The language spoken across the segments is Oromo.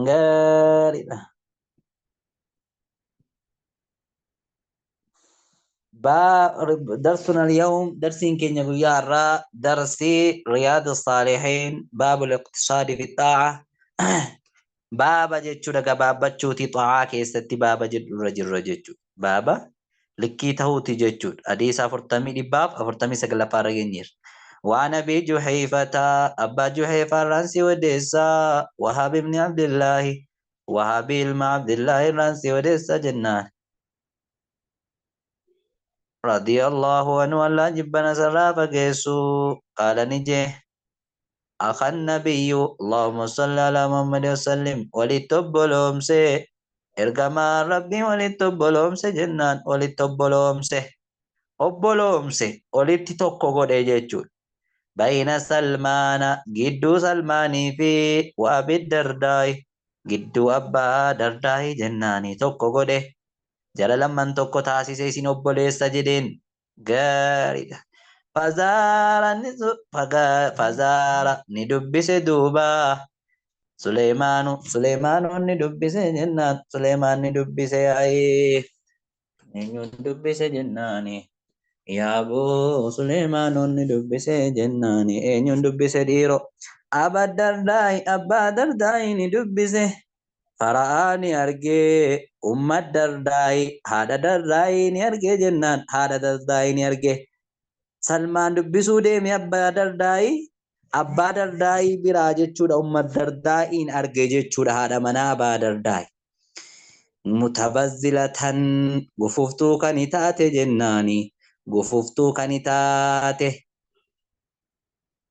Gaariidha. درسنا اليوم، درسين كينيا guyyaa درسي رياض الصالحين، باب الاقتصاد في الطاعة. Baaba jechuudha gabaabbachuuti xaa'aa keessatti baaba jedhurra jirra jechuudha. Baaba likkii ta'uuti jechuudha. Hadiisa afurtamii dhibbaaf afurtamii saglaffaa irra geenyeerra. Waan Abii Juhayfataa, Abbaa Juhayfaa irraan si odeessaa, Wahaab ibni Abdillaahi, Wahaabii ilma Abdillaahi irraan si odeessa jennaan. Radiyallahu anhu, Allah jibbana sarraa fageessu, qaala ni jee. أخى النبي، اللهم صل على محمد وسلم، walitti obboloomse ergamaan Rabbii, walitti obboloomse jennaan walitti obboloomse, obboloomse, walitti tokko godhe jechuudha. Bayna Salmaana, gidduu Salmaanii fi wa Abi Dardaayi, gidduu Abbaa Dardaayi jennaanii tokko godhe. Jara lamman tokko taasise, isin obboleessa jedheen. Gaariidha. Fazaara ni dubbise duuba. Suleymaanu, Suleymaanoon ni dubbise jennaan, Suleymaan ni dubbise yaa'ee. Eenyuun dubbise jennaani? Yaaboo, Suleymaanoon ni dubbise jennaani. Eenyuun dubbise dhiiroo? Abbaa Dardaayi, Abbaa Dardaayi ni dubbise. Fara'aa ni argee Umma Dardaayi, haadha Dardaayi ni argee jennaan, haadha Dardaayi ni argee. Salmaan dubbisuu deeme Abbaa Dardaayi, Abbaa Dardaayi biraa jechuudha. Umma Dardaayiin arge jechuudha, haadha manaa Abbaa Dardaayi. Mutabazzilatan, gufuftuu kan taate jennaani, gufuftuu kan taate.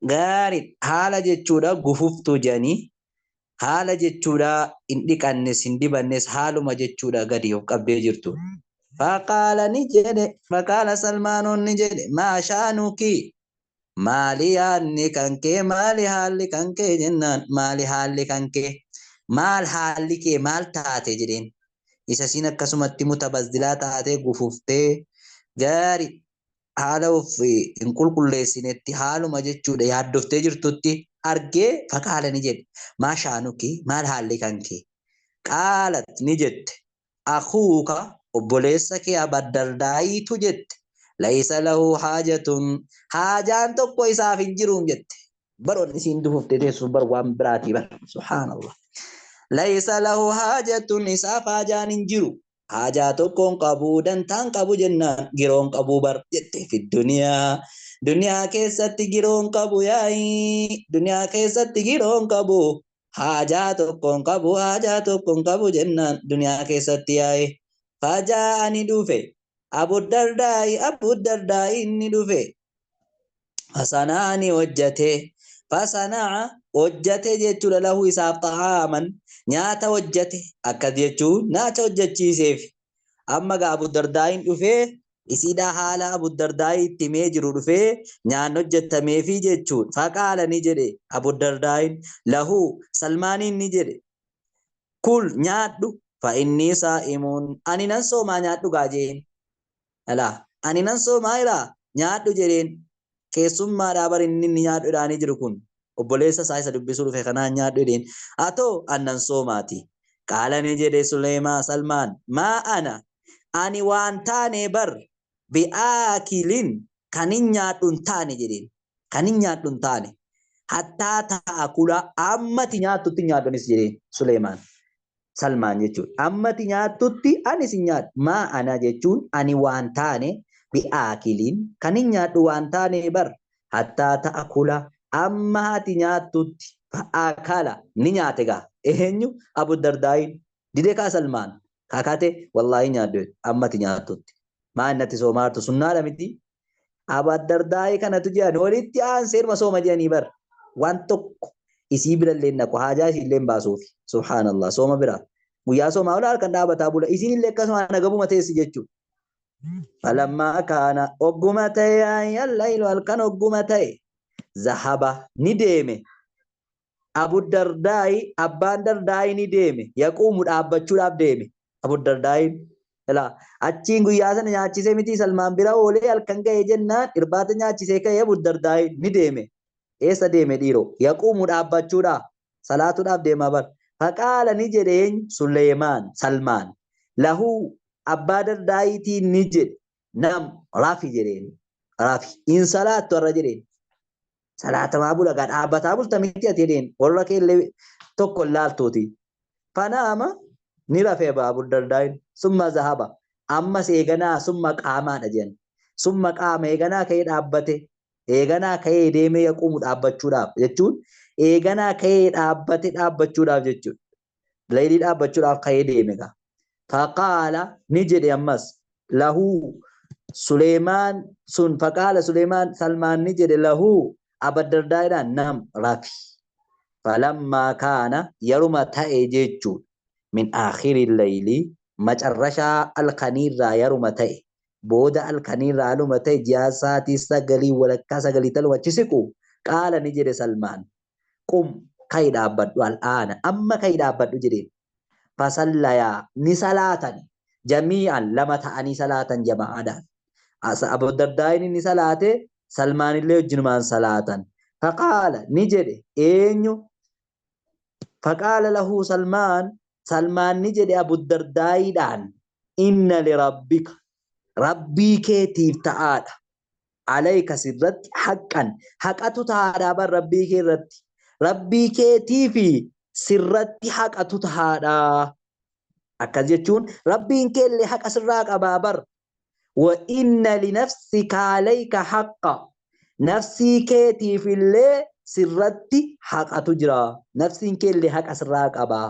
Gaarii haala jechuudha gufuftuu jedhanii, haala jechuudha hin dhiqannes hin dibannes, haaluma jechuudha gadi of qabdee jirtu. Faqaala ni jedhe, faqaala Salmaanoon ni jedhe, maa shaanuki, maali yaadni kan kee, maali haalli kan kee jennaan, maali haalli kan kee, maal haalli kee, maal taate jedheen. Isa siin akkasumatti mutabazzilaa taatee, gufuftee, gaarii haala of hin qulqulleessinetti, haaluma jechuudha yaaddoftee jirtutti argee. Faqaala ni jedhe, maa shaanuki, maal haalli kan kee? Qaalat ni jette, akuuka, obboleessa kee Abaddardaayitu jette, laysa lahu haajatun, haajaan tokko isaaf hin jiruun jette. Baroon isiin dufuftee teessuuf bar waan biraatii bar. Subhaanallah. Laysa lahu haajatun, isaaf haajaan hin jiru, haajaa tokkoon qabu, dantaan qabu jennaan, giroon qabu bar jette. Fi duniyaa, duniyaa keessatti giroon qabu yaa'ii, duniyaa keessatti giroon qabu, haajaa tokkoon qabu, haajaa tokkoon qabu jennaan duniyaa keessatti yaa'e. Fajaa ni dhufe Abu Dardaayi, Abu Dardaayi ni dhufe. Fasanaa ni hojjate, fasanaa hojjate jechuudha, lahu isaaf, xa'aaman, nyaata hojjate. Akkas jechuun nyaata hojjechiiseef. Amma gaa Abu Dardaayin dhufee isiidhaa haala Abu Dardaayi itti himee jiru dhufee nyaanni hojjetameefii jechuudha. Faqaala ni jedhe Abu Dardaayin lahu Salmaaniin ni jedhe, kul, nyaadhu, fa innii saa'imuun, ani nan soomaa, nyaadhu gaa jeen. Alaa ani nan soomaa jiraa, nyaadhu jedheen. Keessummaadhaa bar inni inni nyaadhu jedhaanii jiru kun obboleessa isaa isa dubbisuu dhufe kanaan nyaadhu jedheen. Atoo annan soomaati. Qaala ni jedhe Suleymaa Salmaan, maa ana, ani waan taane bar, bi'aakilin, kan hin nyaadhu hin taane jedheen, kan hin nyaadhu hin taane, hattaa ta'akula, ammati nyaattutti hin nyaadhu anis jedheen Suleymaan. Salmaan jechuudha. Ammati nyaattutti anis hin nyaadhu. Maa ana jechuun ani waan taane, bi'aakiliin, kan hin nyaadhu waan taane bar, hattaa ta'akula, amma ati nyaattutti. Fa'aakala ni nyaate gaa. Eenyu? Abu Dardaayin. Didee kaa Salmaan. Kakate, wallaahi nyaadhu ammati nyaattutti. Maa innatti soomaartu sunnaadha miti. Abu Dardaayi kanatu jedhan walitti aansee irma sooma jedhanii bar. Waan tokko isii birallee naqu, haajaa isiillee hin baasuufi. Subhaanallah, sooma bira. Guyyaa soomaa ola halkan dhaabataa bula. Isiin illee akkasuma nagabuma teessi jechuudha. Falammaa kaana, ogguma ta'e, allaylu, halkan ogguma ta'e, zahaba ni deeme. Abu Dardaayi, Abbaan Dardaayi ni deeme. Yaquumu, dhaabbachuudhaaf deeme. Abu Dardaayin ilaa achiin guyyaa sana nyaachisee miti, Salmaan bira oolee halkan ga'ee jennaan irbaata nyaachisee ka'ee Abu Dardaayi ni deeme. Eessa deeme dhiiroo? Yaquumu, dhaabbachuudha. Salaatuudhaaf deemaa bar. Faqaala ni jedhe eenyu? Suleemaan, Salmaan. Lahu abbaa dardaayitiin ni jedhe. Nam rafi jedheen. Rafi. In salaattu har'a jedheen. Salaatamaa bula gaa dhaabbataa bulta miti ati jedheen. Warra keellee tokko hin laaltuuti. Fanaama ni rafe Abu Dardaayin. Summa zahaba. Ammas eeganaa summa qaamaadha jedhan. Summa qaama eeganaa ka'ee dhaabbate. Eeganaa ka'ee deemee yaquumu dhaabbachuudhaaf jechuun eeganaa ka'ee dhaabbate dhaabbachuudhaaf jechuudha. Leeylii dhaabbachuudhaaf ka'ee deeme gaa. Faqaala ni jedhe ammas lahu Suleemaan sun faqaala Suleemaan Salmaan ni jedhe lahu Abaddardaayidhaan nam rafi. Falammaa kaana yaruma ta'e jechuudha. Min aakhiri laylii macarrashaa alkaniirraa yaruma ta'e booda alkaniirraa aluma ta'e ji'a sa'aatii sagalii walakkaa sagalii taluma achi siqu qaala ni jedhe Salmaan. Qum ka'i dhaabbadhu al'aana amma ka'i dhaabbadhu jedheen. Fasallayaa ni salaatani jamii'an lama ta'anii salaatan jama'aadhaan. Abu Dardaayin ni salaate Salmaanillee wajjinumaan salaatan. Faqaala ni jedhe eenyu? Faqaala lahu Salmaan Salmaan ni jedhe Abu Dardaayiidhaan inna lirabbika rabbii keetiif ta'aadha. Alayka sirratti haqqan haqatu tahaadha bar rabbii kee irratti rabbii keetii fi sirratti haqatu tahaadha. Akkas jechuun rabbiin keellee haqa sirraa qabaa bar. Wa inna linafsika alayka haqqa nafsii keetiif illee sirratti haqatu jira. Nafsiin keellee haqa sirraa qabaa.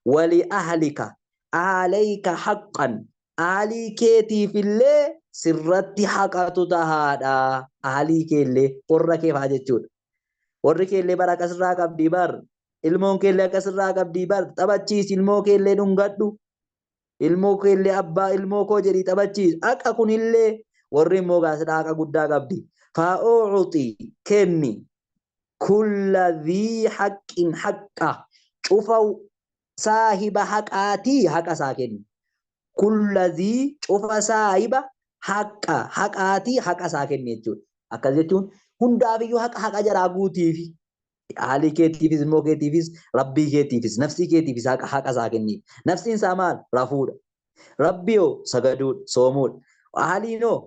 Wali ahlika alayka haqqan Ahlii keetiifillee sirratti haqatu tahaadha. Ahlii keellee warra kee fa'aa jechuudha. Warri keellee bara akka sirraa qabdii bar. Ilmoon keellee akka sirraa qabdii bar. Taphachiisi ilmoo keellee dhungadhu. Ilmoo keellee abbaa ilmoo koo jedhii taphachiisi. Haqa kunillee warri immoo gaazexaa haqa guddaa qabdi. Fa'uuxi kenni kulla dhii haqqin haqqa cufa saahiba haqaatii haqa isaa kenni. Kulla dhii cufa saahiba haqqa haqaatii haqa isaa kenni jechuudha. Akkas jechuun hundaafiyyuu haqa haqa jaraa guutiifi. Ahalii keetiifis ilmoo keetiifis rabbii keetiifis nafsii keetiifis haqa haqa isaa kenniif. Nafsiin isaa maal? Rafuudha. Rabbii hoo sagaduudha, soomuudha. Ahaliin hoo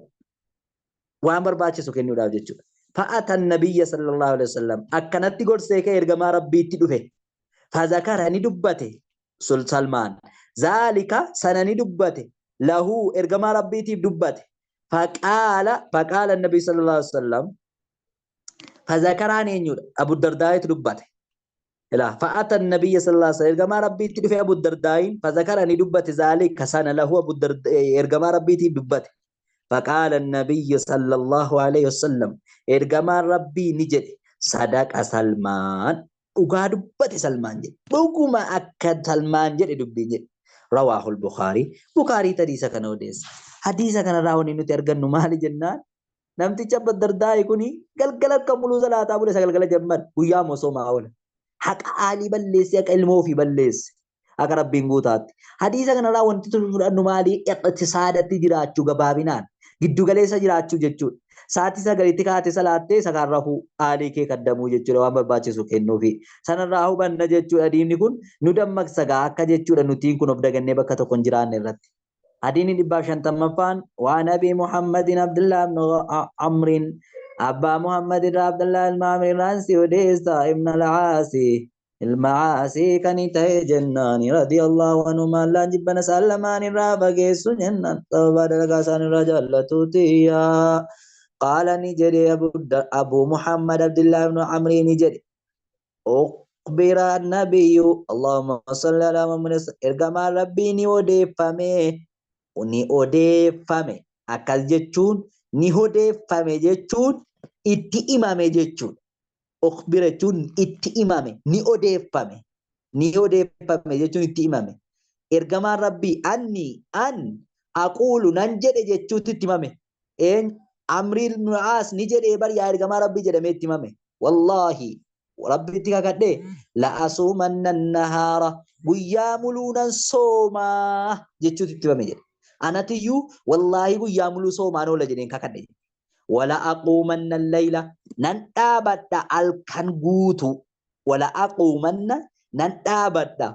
waan barbaachisu kennuudhaaf jechuudha. Fa'atan nabiyya sallallahu alaihi wasallam akkanatti gorsee ka'e ergamaa rabbiitti dhufe. Fazakara ni dubbate Salmaan. Zaalika sana ni dubbate lahu ergamaa rabbiitiif dubbate. Faqaala faqaala nabi sallallahu alaihi wasallam fazakaraan eenyudha? Abu Dardaa'itu dubbate. Ilaa fa'ata nabiyya sallallahu alaihi wasallam ergamaa rabbiitti dhufe Abu Dardaa'iin fazakara ni dubbate zaalika sana lahu Abu ergamaa rabbiitiif dubbate. Faqaala nabiyyu sallallahu alaihi wasallam ergamaan rabbii ni jedhe sadaqa Salmaan dhugaa dubbate Salmaan jedhe dhuguma akka Salmaan jedhe dubbiin jedhe. Rawaahul Bukaarii Bukaarii hadiisa kana odeessa. Hadiisa kanarraa wanni nuti argannu maali jennaan Namtichi Abba Dardaa'i kuni galgala akka muluu salaataa bule sagalgala jammar guyyaa immoo soomaa oola. Haqa aalii balleesse haqa ilmoo ofii balleesse. Haqa Rabbiin guutaatti. Hadiisa kanarraa wanti nuti fudhannu maali? Iqtisaadatti jiraachuu gabaabinaan. Giddugaleessa jiraachuu jechuudha. Sa'aatii sagalitti kaatee salaattee isa kaan rafuu aalii kee kaddamuu jechuudha waan barbaachisu kennuufi. Sanarraa hubanna jechuudha diinni kun nu dammaqsa gaa akka jechuudha nutiin kun of dagannee bakka tokko hin jiraanne irratti. Hadiini 150ffaan waan Abii Muhammadin Abdullah ibn Amrin Abbaa Muhammad irraa Abdullah ilma Amr irraan si odeessa ibn al-Aasi ilma Aasii kan ta'e jennaani radiyallahu anhu Allaan jibbana isaan lamaan irraa fageessu jennaan sababa dalagaa isaan irraa jaallatuutiyya qaala ni jedhe Abu Muhammad Abdullah ibn Amrii ni jedhe Ukhbira nabiyyu Allahumma salli ala Muhammad ergamaan rabbii ni odeeffame ni odeeffame akkas jechuun ni odeeffame jechuun itti himame jechuudha. Ukhbira jechuun itti himame ni odeeffame ni odeeffame jechuun itti himame. Ergamaan rabbii anni an aquulu nan jedhe jechuutti itti himame. Een Amri ibn Aas ni jedhee bar yaa ergamaa rabbii jedhamee itti himame. Wallaahi rabbitti kakadhee la asuumanna nahaara guyyaa muluu nan soomaa jechuutu itti himame jedhe. Anatiyyuu wallaahi guyyaa muluu soomaan oola jedheen kakadhe jedhe. Wala aquumanna layla nan dhaabadha halkan guutuu. Wala aquumanna Nan dhaabadha.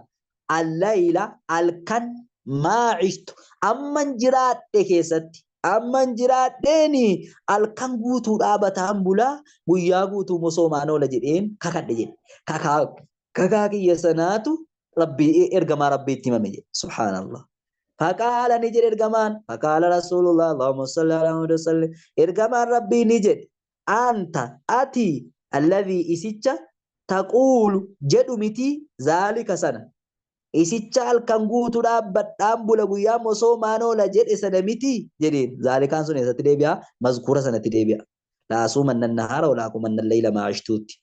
Allayla halkan maa cishtu amman jiraadhe keessatti amman jiraadheeni halkan guutuu dhaabataan bulaa guyyaa guutuu mosoomaan oola jedheen kakadhe jedhe. Kakaa kakaa kiyya sanaatu rabbii ergamaa rabbiitti himame jedhe. Subhaanallah. Faqaala ni jedhe ergamaan. Faqaala Rasuulullah Allahumma salli ala Muhammad wa sallim. Ergamaan rabbii ni jedhe. Anta ati alladhii isicha taquulu jedhu miti zaalika sana. Isicha halkan guutuu dhaabbadhaan bula guyyaa mosoomaan oola jedhe sana miti jedheen. Zaalikaan sun eessatti deebi'a? Mazkuura sanatti deebi'a. Laa asuumanna nahaara walaa aqumanna layla maa ashtuutti.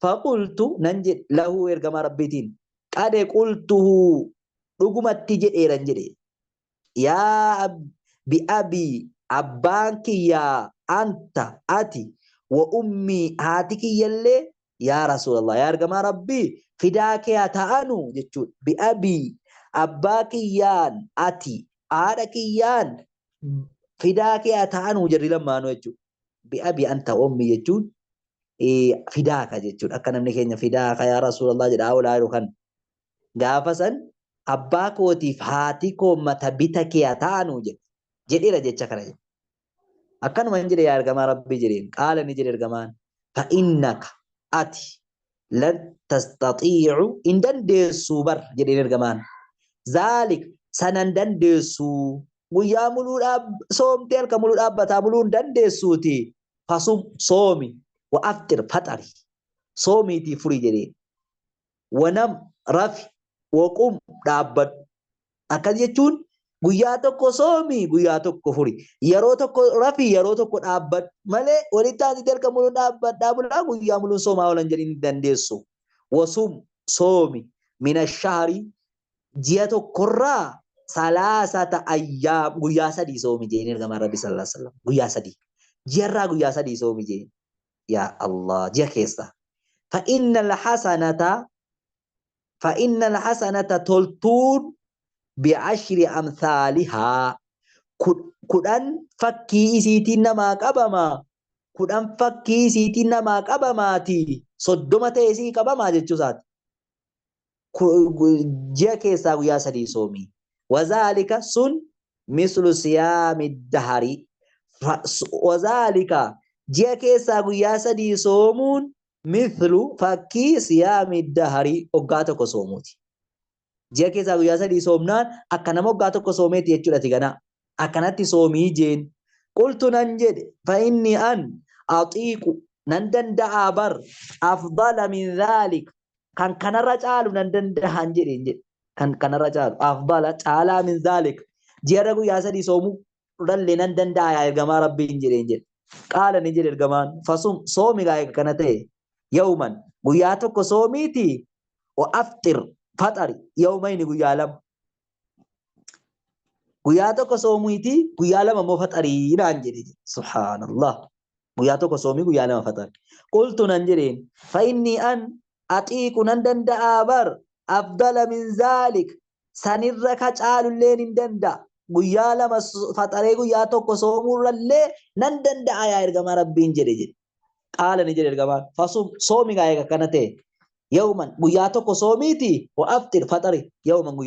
Faqultu nan jedhe lahu ergamaa rabbiitiin. Qade qultuhu dhugumatti jedheeran jedhe. Yaa bi'abii abbaan kiyyaa anta ati wa ummii haati kiyyallee yaa rasuulallah yaa ergamaa rabbii fidaa kee haa ta'anu jechuudha. Bi'abii abbaa kiyyaan ati haadha kiyyaan fidaa kee haa ta'anu jarri lamaanuu jechuudha. Bi'abii anta ummii jechuun fidaaka jechuudha. Akka namni keenya fidaaka yaa rasuulallah jedhaa oolaa jiru kan gaafa san abbaa kootiif haati koo mata bita kee haa ta'anu jedhe. Jedheera jecha kana jedhe. Akkanuma hin jedhe yaa ergamaa rabbii jedheen. Qaala ni jedhe ergamaan. Fa'innaka ati lan tastaxiicu hin dandeessuu bar jedheen ergamaan. Zaalik sanan dandeessuu guyyaa muluu soomtee halkan muluu dhaabbataa buluu hin dandeessuuti. Fasum soomi wa afxir faxari soomiitii furii jedheen. Wanam rafi waqum dhaabbadhu. Akkas jechuun guyyaa tokko soomi guyyaa tokko furi. Yeroo tokko rafi yeroo tokko dhaabbadhu malee walitti aansitee halkan muluun dhaabbadhaa bulaa guyyaa muluun soomaa oolan jedhin hin dandeessu. Wasum soomi mina shahri ji'a tokkorraa salaasata ayyaam guyyaa sadii soomi jeen ergamaan rabbi sallallahu alaihi wasallam guyyaa sadii. Ji'arraa guyyaa sadii soomi jeen. Yaa Allah ji'a keessa. Fa'innal hasanata fa'innal hasanata toltuun bi'ashri amsaalihaa kudhan fakkii isiitiin namaa qabama kudhan fakkii isiitiin namaa qabamaati 30 ta'e isii qabamaa jechuu isaati. Ji'a keessaa guyyaa sadii soomi. Wazaalika sun mislu siyaami dahari. Wazaalika ji'a keessaa guyyaa sadii soomuun mithlu fakkii siyaami dahari waggaa tokko soomuuti. Ji'a keessaa guyyaa sadii soomnaan akka nama waggaa tokko soomeeti jechuudha ati ganaa. Akkanatti soomii jeen. Qultu nan jedhe fa inni an axiiqu nan danda'aa bar afdala min dhaalik kan kanarra caalu nan danda'an jedheen jedhe. Kan kanarra caalu afdala caalaa min dhaalik ji'arra guyyaa sadii soomuu rallee nan danda'a yaa ergamaa rabbiin jedheen jedhe. Qaala ni jedhe ergamaan fasum soomi gaa eega kana ta'e yawman guyyaa tokko soomiiti wa afxir faxari yawmayni guyyaa lama. Guyyaa tokko soomiiti guyyaa lama immoo faxarii naan jedhe. Subhaanallah. Guyyaa tokko soomii guyyaa lama faxari. Qultu nan jedheen fa inni an axiiqu nan danda'aa bar afdala min zaalik sanirra ka caalulleen hin danda'a. Guyyaa lama faxaree guyyaa tokko soomuurrallee nan danda'a yaa ergamaa rabbiin jedhe jedhe. Qaala ni jedhe ergamaan fasum soomi gaa eega kana ta'e yawman guyyaa tokko soomiiti wa afxir faxari yawman guyyaa